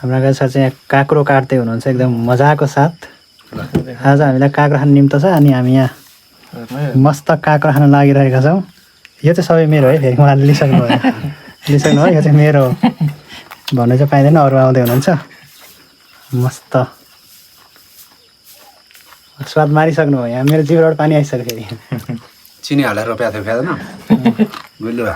हाम्रा गाई सर चाहिँ काँक्रो काट्दै हुनुहुन्छ एकदम मजाको साथ। आज हामीलाई काँक्रो खाने निम्तो छ अनि हामी यहाँ मस्त काँक्रो खान लागिरहेका छौँ। यो चाहिँ सबै मेरो है, फेरि उहाँले लिइसक्नुभयो यो चाहिँ मेरो हो भन्नु चाहिँ पाइँदैन, अरू आउँदै हुनुहुन्छ। मस्त स्वाद मारिसक्नु भयो, यहाँ मेरो जिब्रोबाट पानी आइसक्यो। फेरि चिनी हालेर रोप्या थियो खाँदैन गुलियो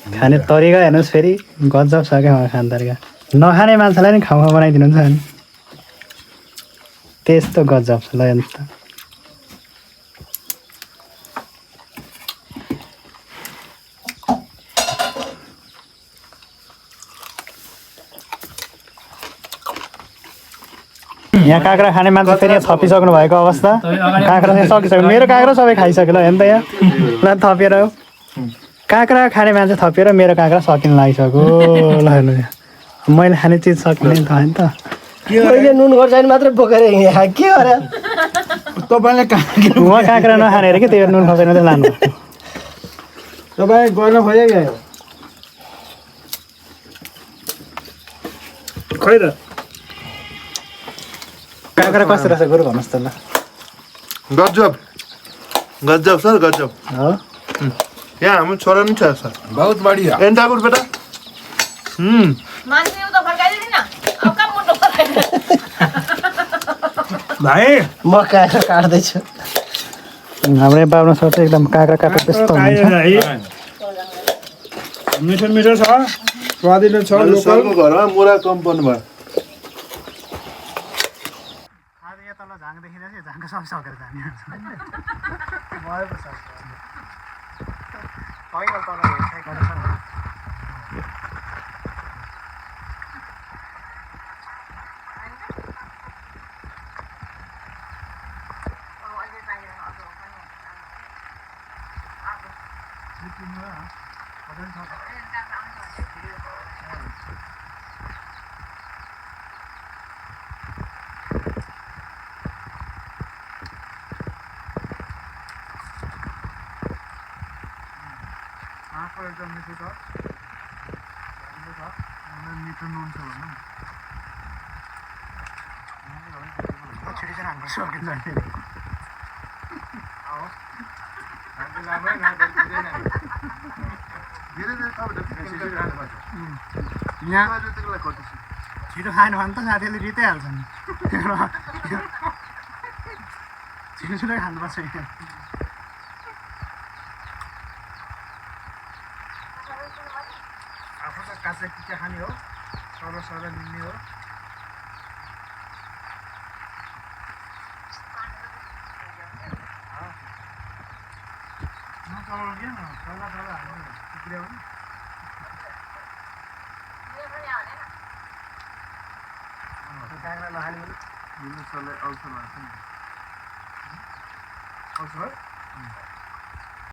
खाने तरिका हेर्नुहोस्, फेरि गजब छ क्या खाने तरिका। नखाने मान्छेलाई नि खाउ बनाइदिनुहुन्छ नि, त्यस्तो गजब छ। ल अन्त यहाँ काँक्रा खाने मान्छे फेरि यहाँ थपिसक्नु भएको अवस्था। काँक्रा चाहिँ सकिसक्यो, मेरो काँक्रा सबै खाइसक्यो। ल हेर्नु त यहाँ ल थपेर काँक्रा खाने मान्छे थपेर मेरो काँक्रा सकिन लागिसक्यो। ल हेर्नु यहाँ मैले खाने चिज सकिने नि त होइन त। मैले नुन खोर्सानी मात्रै बोकेर यहाँ के गरे तपाईँले उहाँ काँक्रा नखाने अरे कि त्यही भएर नुन खोर्सानी मात्रै लानु। तपाईँ गर्न खोजे क्या खै त काँक्रा कस्तो रहेछ गुरु भन्नुहोस् त ल। गजब गजब सर गजब। हो यहाँ हाम्रो छोरा नि छ सर, बहुत बढिया एन्टाकुर बेटा। भाइ म काँक्रा काट्दैछु। हाम्रो यहाँ बाबुना छोरा चाहिँ एकदम काँक्रा काट्नु त्यस्तो हुन्छ। मिठो मिठो छ, स्वादिलो छ। सरको घरमा मुरा कम पर्नु भयो। एकदम मिठो छ, मिठो नुन छ भनौँ छिटो चाहिँ हाम्रो सकिन्छ। यहाँ छिटो खाएन भने त साथीहरूले रित्ताइहाल्छ नि, छिटो छिटो खानुपर्छ। आफू त काँचै टिका खाने हो, सर लिने हो। नचलाउनु क्या न, चला हाल्नु टुक्रियाउनु। काँक्रा नखाने भने सरलाई अल्सर भएको छ नि। अल्सर